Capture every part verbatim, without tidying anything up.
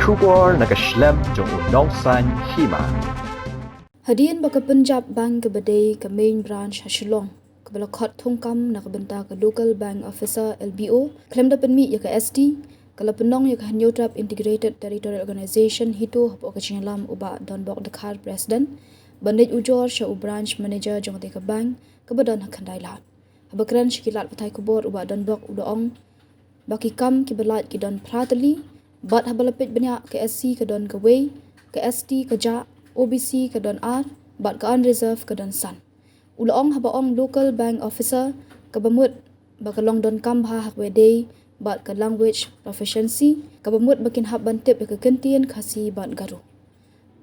Khubor na ka shlem jong u nongsaiñ hima. Hadien ba ka Punjab Bank kaba dei ka main branch ha Shillong, kaba la khot thungkam na ka bynta ka Local Bank Officer, L B O, khlem da pynmih ïa ka S T, ka la pynlong ïa ka Hynñiewtrep Integrated Territorial Organization HITO hapoh ka jingïalam u Bah Donbok Dkhar, President, ban leit ujor sha u Branch Manager jong katei ka bank, kaba don ha Khyndai Lad. Haba kren sha ki lad pathai khubor, u Bah Donbok u la ong ba ki kam kiba lait ki don phra tylli, bad haba la peit bniah, ka S C ka don kawei, ka S T ka jah, O B C ka don ar, bad ka unreserved ka don san. U la ong, haba ong Local Bank Officer, kaba mut ba ka long donkam bha ha kaba ïadei bad ka language proficiency, kaba mut ba kin hap ban tip ïa ka kyntien Khasi bad Garo.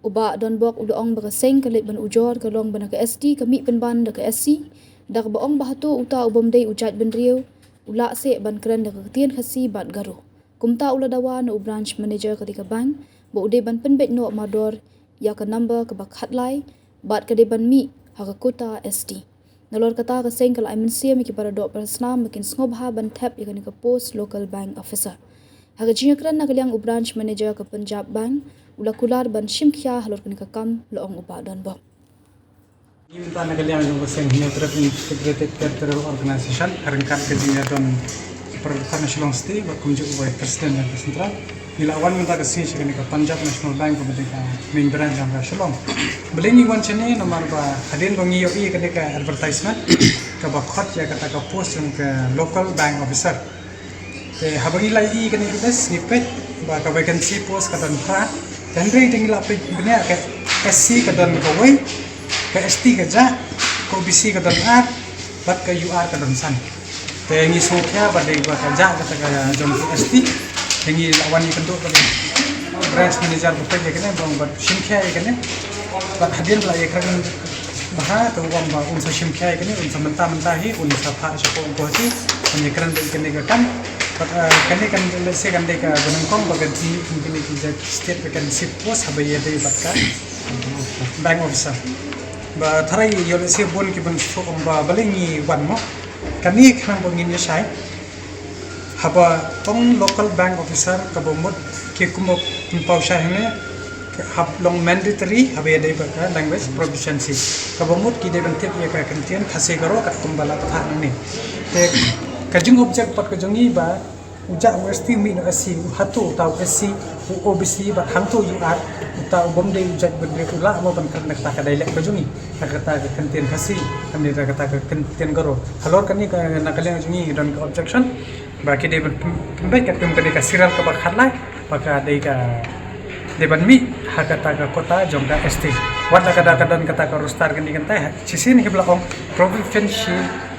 U Bah Donbok u la ong ba ka seng ka leit ban ujor ka long ba na ka S T ka mih pynban da ka S C, da kaba ong ba hato uta u bym dei u jaitbynriew u lah seh ban kren da ka ktien Khasi bad Garo. Kumta u la dawa na u Branch Manager katei ka bank ba u dei ban pynbeit noh mardor ïa ka number kaba khatlai, bad ka dei ban mih ha ka quota S T. Nalor kata, ka seng ka la ai mynsiem ïa ki paradoh parasnam ba kin sngewbha ban thep ïa kane ka post Local Bank Officer. Ha ka jingïakren na ka liang u Branch Manager ka Punjab Bank, u la kular ban shim khia halor kane ka kam, la ong u Bah Donbok. Ngi mynta na ka liang jong ka seng Hynñiewtrep Integrated Territorial Organization, ha ryngkat ka jingïadon u Product Partner Shillong City, bad kumjuh u Vice President jong ka Central, ngi la wan mynta ka sngi sha kane ka Punjab National Bank kaba dei ka main branch jong ka Shillong. Balei ngi wan shane, namar ba hadien ba ngi ïohi ïa kane ka advertisement kaba khot ïa kata ka post jong ka Local Bank Officer. Te haba ngi la ïohi ïa kane ka post, ngi peit ba ka vacancy post ka don phra. Te hynrei te ngi la peit bniah, ka S C ka don kawei, ka S T ka jah, ka O B C ka don ar, bad ka U R ka don san. Te ngi sngewkhia ba dei ba ka jah kata ka jong ka S T. Te ngi la wan ïakynduh bad Branch Manager ba peit ïa kane, ba ong ba shim khia ïa kane. Bad hadien ba la ïakren bha, te u ong ba un sa shim khia ïa kane, un sa mynta mynta hi un sa phah sha pdeng u Guwahati, un ïakren bad ïa kane ka kam. Bad, eh, kane kan lehse kan dei kaba nyngkong ba kan pynmih kum kine ki jait state vacancy post haba ïadei bad ka Bank Officer. Ba tharai ïoh lehse bun ki ban shu ong ba balei ngi wan mo. Kane khnang ba ngin ïa shai. Haba ong Local Bank Officer, kaba mut ki kumba pynpaw shai hangne, hap long mandatory haba ïadei bad ka language proficiency. Kaba mut ki dei ban tip ïa ka kyntien Khasi Garo katkum ba la kthah nangne. Te ka jingobject pat ka jong ngi ba u jah u S T u mih na u S C, u hato uta u S C, u O B C bad hangto u R, uta u bym dei u jaitbynriew u lah mo ban kren da kata ka dialect ka jong ngi ha kata ka kyntien Khasi, kane da kata ka kyntien Garo. Halor kane ka, na ka liang jong ngi don ka objection ba ki dei ban pyn-, pynbeit katkum kane ka serial kaba khatlai, ba ka dei ka, dei ban mih ha kata ka quota jong ka S T. Wat la ka da ka don kata ka roster kane kynta, ha shisien hi ba la ong proficiency,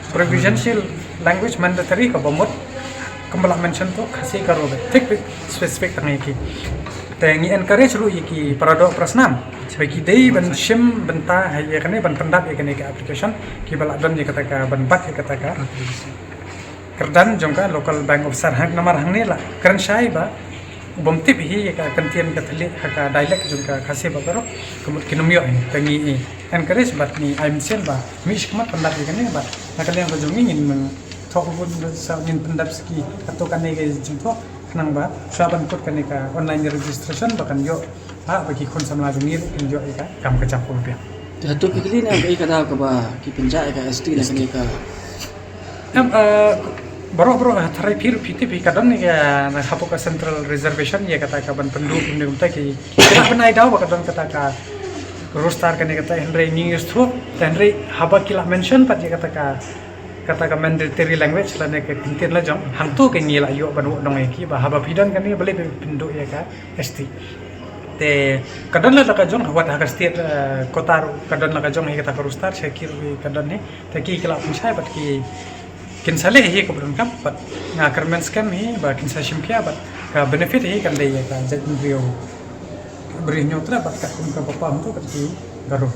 proficiency language mandatory, kaba mut kumba la mention to Khasi Garo, ba thik thik specific tang ïa ki. Te ngi encourage ruh ïa ki paradoh parasnam ba ki dei ban shim bynta ha ïa kane, ban pyndap ïa kane ka application, kiba la don ïa kata ka, ban bat ïa kata ka kyrdan jong ka Local Bank Officer. Hang namar hangne la kren shai ba u bym tip hi ïa ka kyntien ka thylliej ha ka dialect jong ka Khasi bad Garo, ka mut kin ym ïoh hi. Te ngi encourage bad ngi ai mynsiem ba mih shakhmat pyndap ïa kane, bad na ka liang ka jong ngi ngin, eh, thoh bun sa, ngin pyndap sa ki, hato kane ka jingthoh khnang ba shuwa ban kut kane ka online registration ba kan ïoh, ha, ba ki khun samla jong ngi ruh kin ïoh ïa ka kam ka jam kaba biang. Te hato phi kylli ne em kaei ka daw kaba ki pynjah ïa ka S T na kane ka? Em, eh, baroh baroh, eh, tharai phi ruh phi tip hi, ka don ïa ka, na hapoh ka Central Reservation ïa kata ka ban pynduh kumne kumta, ki, ki la pynai daw ba ka don kata ka roster kane kata, hynrei ngi sngewthuh, hynrei haba ki la mention pat ïa kata ka, kata ka mandatory language lane ka kyntien la jong, hangto ka ngi la ïoh ban wad nong ïa ki ba haba phi don kane balei phi pynduh ïa ka S T. Te ka don la ka jong, wat ha ka state, eh, quota ruh ka don la ka jong hi kata ka roster, sha ki ruh ka don hi. Te ki, ki la pynshai bad ki, kin sa leh hi kaba donkam, bad nga kyrmen skhem hi ba kin sa shim khia, bad ka benefit hi kan dei ïa ka jaitbynriew, briew Hynñiewtrep bad katkum ka bapam to kat ki Garo.